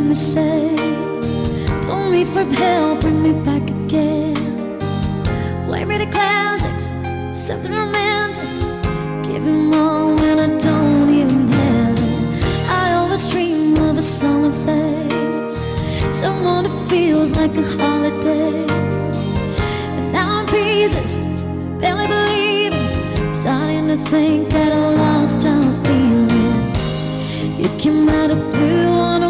me say, "Pull me from hell, bring me back again. Play me the classics, something romantic. Give him all when I don't even have it. I always dream of a summer face, someone that feels like a holiday. And now I'm pieces, barely believing, starting to think that I lost all feeling. You came out of blue on a